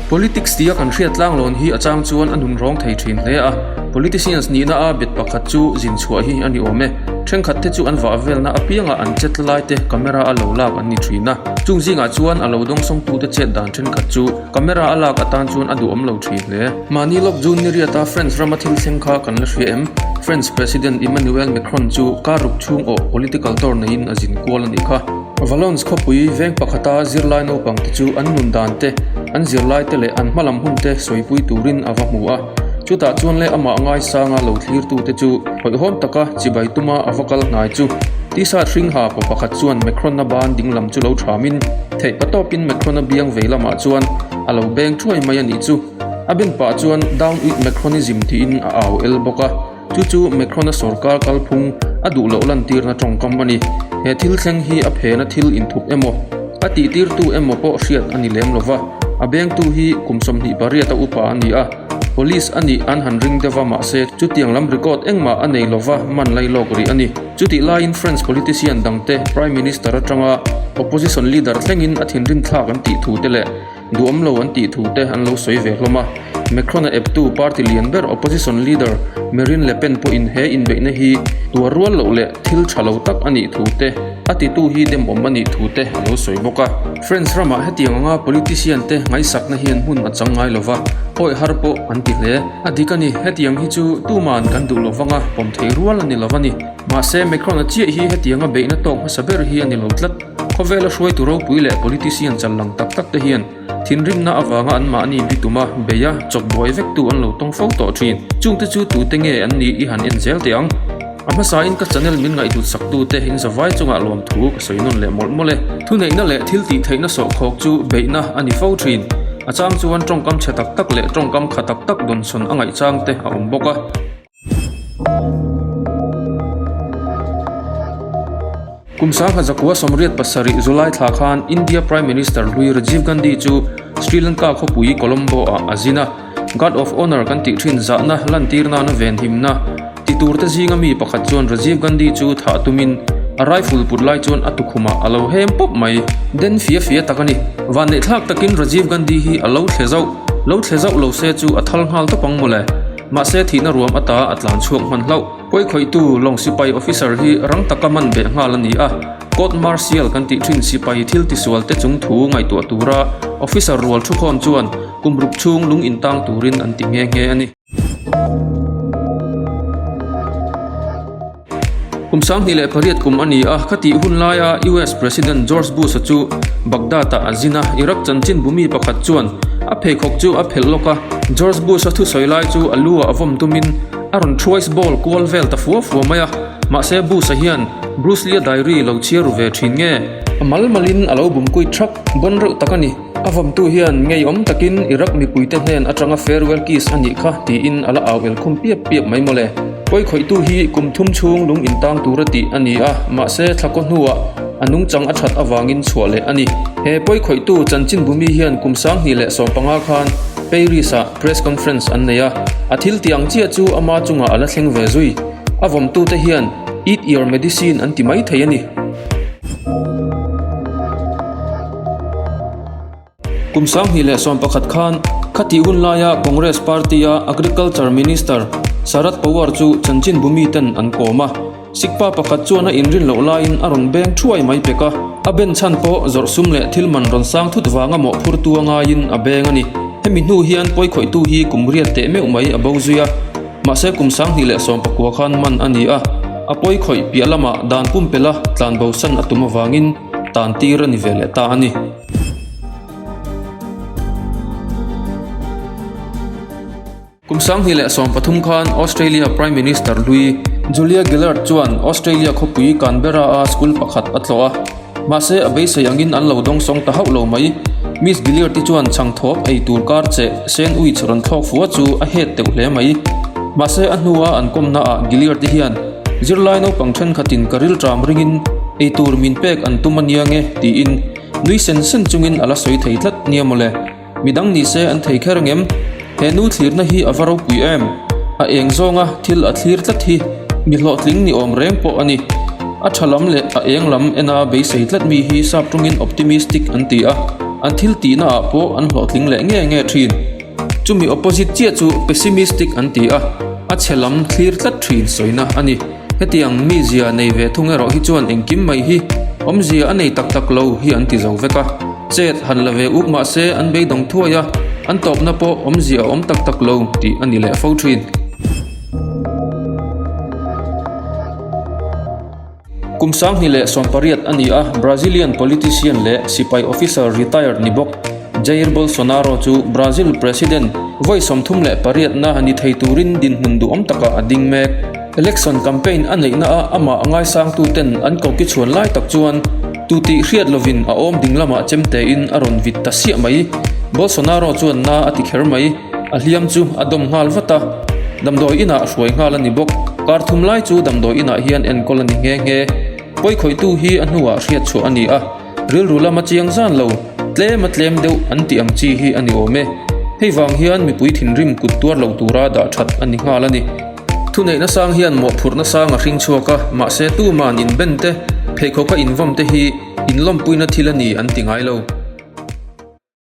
Politics tia kan hriat tlanglawn hi a chang chuan a nun rawng thei thin hle a, politicians nihna a bet pakhat chu zin chhuah hi a ni awm e. Thenkhat te chu an vah velna apianga an chet lai te camera a lo lak an ni thin a, chung zingah chuan a lo dawngsawngtute chet dan thenkhat chu camera a lak atan chuan a duhawm lo thin hle. Mahni lawk June ni riata France rama thil thleng kha kan la hria em? France President Emmanuel Macron chu kar ruk chhung awh political tour neiin a zin kual a nih kha. Valence khawpui veng pakhata zirlai naupangte chu an nun dan te, an zirlai te leh an hmalam hun te sawipui turin a va hmu a. Chutah chuan leh amah ngaisanga lo thlirtute chu hawihhawm taka chibai tuma a va kal hnai chu T-shirt hring ha pa pakhat chuan Macron-a ban dinglam chu lo thamin theih patawpin Macron-a biang vei lamah chuan a lo beng thuai mai a nih chu. A ben pah chuan Down with Macronism tiin a au el bawk a. Chu chu Macron-a sorkar kalphung a duh loh lantirna tawngkam a ni. He thil thleng hi a phena thil inthup emaw, a tihtirtu emaw pawh hriat a ni lem lo va. A bengtu hi kum 28 a upa a ni a, police a nih an han ring deuh a mahse chutiang lam record engmah a nei lo va man lai lawk rih a ni. Chutih laiin French politician dangte Prime Minister atanga opposition leader thlengin a thinrim thlak an tih thu te leh Duhawm lo an tih thu te an lo sawi ve hlawm a. Macron-a eptu party lian ber opposition leader Marine Le Pen pawhin he inbeihna hi tuar rual loh leh thil tha lo tak a nih thu te, a titu hi demawm a nih thu te a lo sawi bawk a. France ramah hetiang anga politician te ngaihsakna hian hmun a chang ngai lo va, awih har pawh an ti hle. A dik a ni, hetiang hi chu tuman kan duh lo vanga pawm thei rual a ni lo a ni. Mahse, Macron-a chiah hi hetianga beihna tawk hmasa ber hi a ni lo tlat. Khawvela hruaitu ropui leh politician challang tak tak te hian thinrimna avanga anmahni bituma beia chawp buai vektu an lo tawng fo tawh thin. Chungte chu tute nge an nih i han en zel teh ang. A hmasain ka channel min ngaihhlut saktute in zavai chungah lawmthu ka sawi nawn leh mawlh mawlh e. Thuneihna leh thil tih theihna sawhkhawk chu beihna a ni fo thin. A chang chuan tawngkam chhe tak tak leh tawngkam kha tak tak dawnsawn a ngaihchang te a awm bawk a. Kum 1987 July thla khan India Prime Minister hlui Rajiv Gandhi chu Sri Lanka khawpui Colombo-ah a zin a. Guard of Honour kan tih thin zahna lantir nana venhimna ti turte zinga mi pakhat chuan Rajiv Gandhi chu thah tumin a rifle put lai chuan a tukhumah a lo hem pawp mai. Den fia fia tak a ni. Vanneihthlak takin Rajiv Gandhi hi a lo thle zauh. Lo thle zauh lo se chu a thal nghal tawp ang mawle. Mahse thihna ruam ata a tlan chhuak hman hlauh. Pawikhawihtu lawng sipai officer hi rang taka man beh nghal a ni a, court martial kan tih thin sipai thil tisual te chung thu ngaihtuah tura officer rual thukhawm chuan kum ruk chhung lung intang turin an ti nghe nghe a ni. Kum 2008 kum a ni a, khatih hun laia US President George Bush-a chu Baghdad-ah a zin a, Iraq chanchinbu mi pakhat chuan a pheikhawk chu a phelh lawk a, George Bush-a thusawi lai chu a lu-ah vawm tumin a rawn thruais ball kual vel ta fua fua mai a, mahse Bush-a hian Bruce Lee-a diary lo chhiar ru ve thin nge? A mal malin a lo bum kuit thak bawn reuh tak a ni. A vawmtu hian ngeiawm takin Iraq mipuite hnen atanga farewell kiss a nih kha tiin a la au el khum piap piap mai mawle. Pawikhawihtu hi kum thum chhung lung intang tura tih a ni a, mahse thlakaw hnuah a nungchang a that avangin chhuah leh a ni. He pawikhawihtu chanchinbumi hian kum 2015 khan Paris-ah press conference an nei a, a thil tih ang chiah chu ama chungah a la thleng ve zui. A vawmtute hian Eat your medicine an ti mai thei a ni. Kum 2011 khan khatih hun laia Congress Party-a Agriculture Minister Sharad Pawar chu chanchinbu miten an kawm a. Sikpa pakhat chuan a inrin loh laiin a rawn beng thuai mai pek a, a ben chhan pawh zawrh sum leh thil man rawn sang thut vanga mawhphurtu a ngaiin a beng a ni. Hemi hnu hian pawikhawihtu hi kum riat teh meuh mai a bo zui a, mahse kum 2019 khan man a ni a, a pawikhawih piah lamah dan pumpelha tlanbosan a tum avangin tan tir a ni ve leh ta a ni. Kum 2013 khan Australia Prime Minister hlui Julia Gillard chuan Australia khawpui Canberra-a school pakhat a tlawh a, mahse a beisei angin an lo dawngsawng ta hauh lo mai. Miss Gillard-i chuan chhangthawp ei tur kar che sandwich rawn thlawk fua chu a het teuh hle mai. Mahse a hnua an kawmnaah Gillard-i hian zirlai naupang thenkhatin ka rilṭam ringin ei tur min pek an tum a nia nge tiin Nui sen sen chungin a la sawi thei tlat nia mawle. Midang ni se an thei kher angem? He nu thlirna hi a va ropui em? A eng zawnga thil a thlir tlat hi mi hlawhtling ni awm reng pawh a ni. A tha lam leh a eng lam ena beisei tlat mi hi sap tawngin optimistic an ti a. an thil tihna ah pawh an hlawhtling leh nge nge thin. Chumi opposite chiah chu pessimistic an ti a, a chhe lam thlir tlat thin sawina a ni. Hetiang mizia nei ve thung erawh hi chuan engkim mai hi awmzia a nei tak tak lo hi an ti zo vek a. Chet han la ve uk mahse an beidawng thuai a, an tawpna pawh awmzia a awm tak tak lo tih a ni leh fo thin. Kum 2018 a ni a, Brazilian politician leh sipai officer retired ni bawk Jair Bolsonaro chu Brazil President vawi 38 na ni thei turin dinhmun duhawm takah a ding mek. Election campaign a neihna a amah a ngaisangtuten an koki chhuan lai tak chuan tu tih hriat lovin a awm ding lamah chemtein a rawn vit ta siah mai. Bolsonaro chuan na a ti kher mai. A hliam chu a dawm nghal vat a, damdawi inah hruai nghal a ni bawk. Kar thum lai chu damdawi inah hian enkawl a ni nghe nghe. Pawikhawihtu hi a hnuah hriat chhuah a ni a, rilru lama chiang zan lo, tlem a tlem deuh an tih ang chi hi a ni awm e. Hei vang hian mipui thinrim kut tuar lo tura dah that a ni nghal a ni. Thuneihna sang hian mawhphurhna sang a hring chhuak a, mahse tuman inben te, pheikhawka invawm te hi inlawmpuina thil a ni an ti ngai lo.